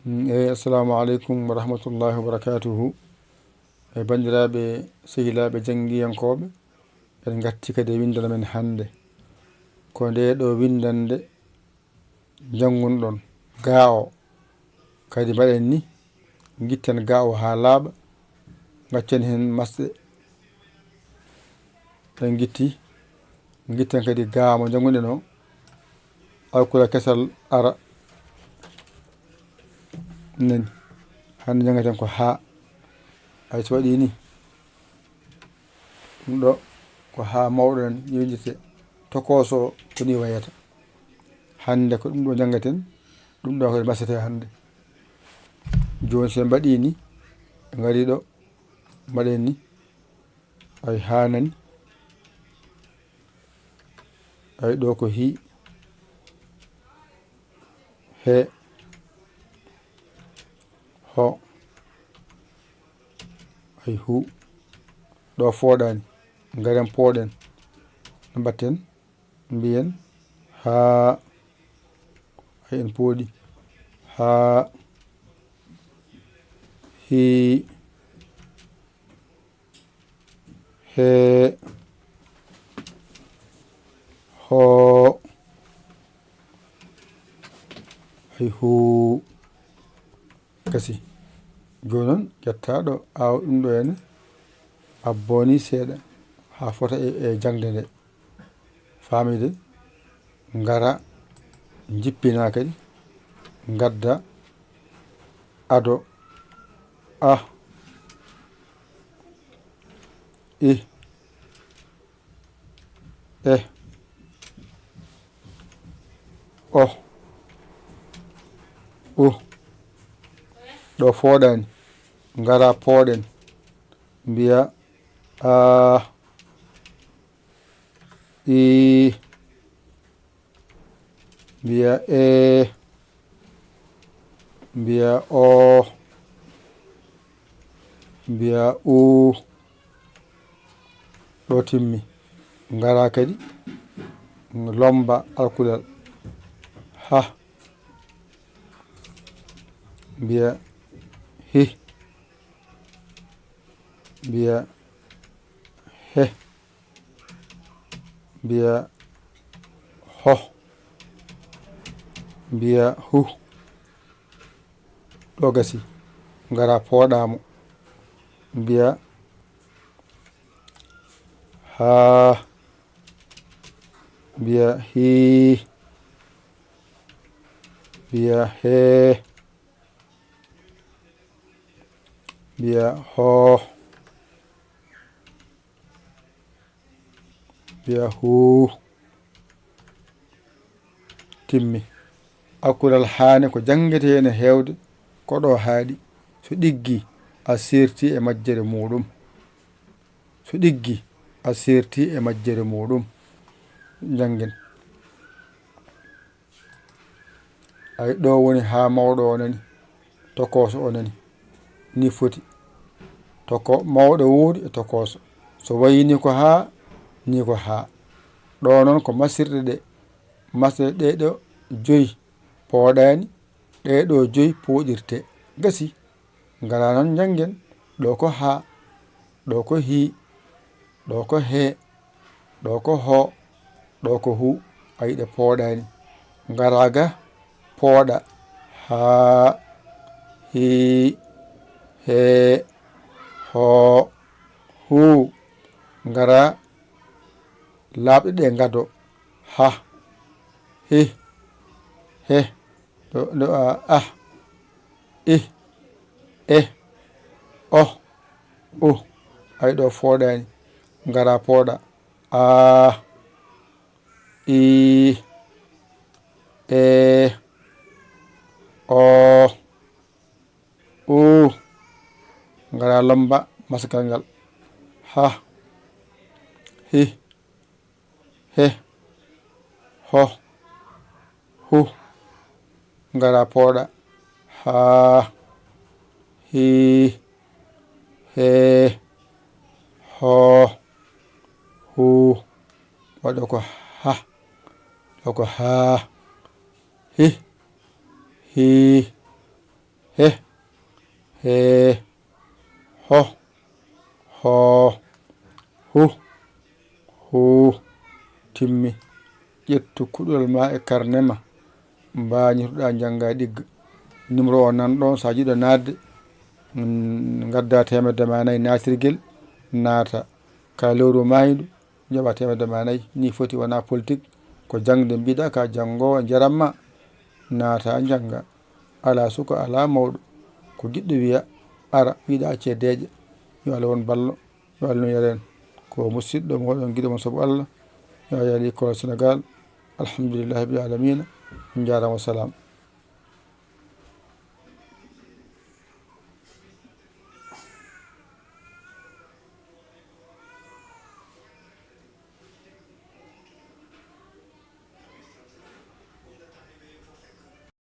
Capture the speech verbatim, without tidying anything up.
Mm, eyi, assalamu aleykum wa rahmatullahi wa barakatuhu. E banndiraaɓe, sehilaaɓe, janngiyankooɓe, en ngartii kadi e winndere men hannde. Ko ndee ɗoo winndannde njanngunɗon, gaa o. Kadi mbaɗen ni, ngitten gaa o haa laaɓa, ngaccen heen masɗe. En ngitti, ngitten kadi gaa mo njannguɗen o, alkula kesal ara. Nani, hannde njanngaten ko haa. Ay, so waɗi ni, ɗum ɗo ko haa mawɗo en yewndite. Tokooso ko ni wayata. Hannde ko ɗum ɗo njanngaten, ɗum ɗo ko masete hannde. Jooni so en mbaɗi ni, en ngari ɗo, mbaɗen ni. Ay, haa nani. Ay, ɗo ko hi, he, ho. Ay, hu. Ɗo fooɗaani. Ngaren pooɗen. No mbaɗten? Mbiyen haa. Ay, en pooɗi. Haa. Hi. He. Ho. Hay huu. Gasi. Jooni noon, ƴettaa ɗo, aawa ɗum ɗo henne, abboo ni seeɗa, haa fota e, e jaŋde nde. Faamii de? Ngara, njippinaa kadi, ngadda, ado, ah, ih, eh, oh, uh. Ɗo fooɗaani. Ngara pooɗen. Mbiya, ah, ii. Mbiya, ee. Mbiya, oo. Mbiya, uu. Ɗo timmi. Ngara kadi. Lomba alkulal. Ha. Mbiya, hi. Mbiya, he. Mbiya, ho. Mbiya, hu. Ɗo gasi. Ngara pooɗa mo. Mbiya, haa. Mbiya, hii. Mbiya, hee. Mbiya, hoo. Mbiya, huu. Timmi. Alkulal haane ko janngetee ene heewde, ko ɗo haaɗi. So ɗiggi, a seerti e majjere muuɗum. So ɗiggi, a seerti e majjere muuɗum. Njanngen. Ay, ɗo woni haa mawɗo o nani, tokooso o nani. Ni foti. Toko-, mawɗo woodi e tokooso. So wayi ni ko haa, ni ko haa. Ɗo noon ko masirɗe ɗe. Masirɗe ɗe ɗo joyi pooɗaani, ɗe ɗo joyi pooɗirte. Gasi. Ngara noon njanngen. Ɗo ko haa, ɗo ko hii, ɗo ko hee, ɗo ko hoo, ɗo ko huu. Ayi, ɗe pooɗaani. Ngara ga pooɗa. Haa, hii, hee, hoo, huu. Ngara laaɓɗe ɗe ngado. Ha, hi, he. Ɗo, ɗo, a, ah, ih, eh, oh, uh. Ay, ɗo fooɗaani. Ngara pooɗa. Aa, ii, ee, oo, uu. Ngara lomba masgal ngal. Ha, hi, he, ho, hu. Ngara pooɗa. Haa, hii, hee, hoo, huu. Waɗo ko ha, ɗo ko haa, hi, hii, He, hee, ho, hoo, hu, huu. Timmi. Ƴettu kuɗol ma e karne ma, mbañirɗa jannga e ɗigga. Numéro o nan ɗon, so a jiɗo naatde, mm, ngadda teemedde ma nayi naatirgel, naata. Kala lewru maaydu, jaɓa teemedde ma nayi. Ni foti, wona politik, ko jaŋde mbiɗa ka janngoowo njaram ma. Naata jannga. Alaa suka, alaa mawɗo. Ko giɗɗo wiya, ara, wiɗa acce deeƴa. Yo Allah won ballo, yo Allah no yeren. Ko musidɗo mo oɗon giɗo mon sabu Allah. Yo Allah yali école Sénégal. Alhamdulillahi rabbil alamina. On njaaraama, wa salaam.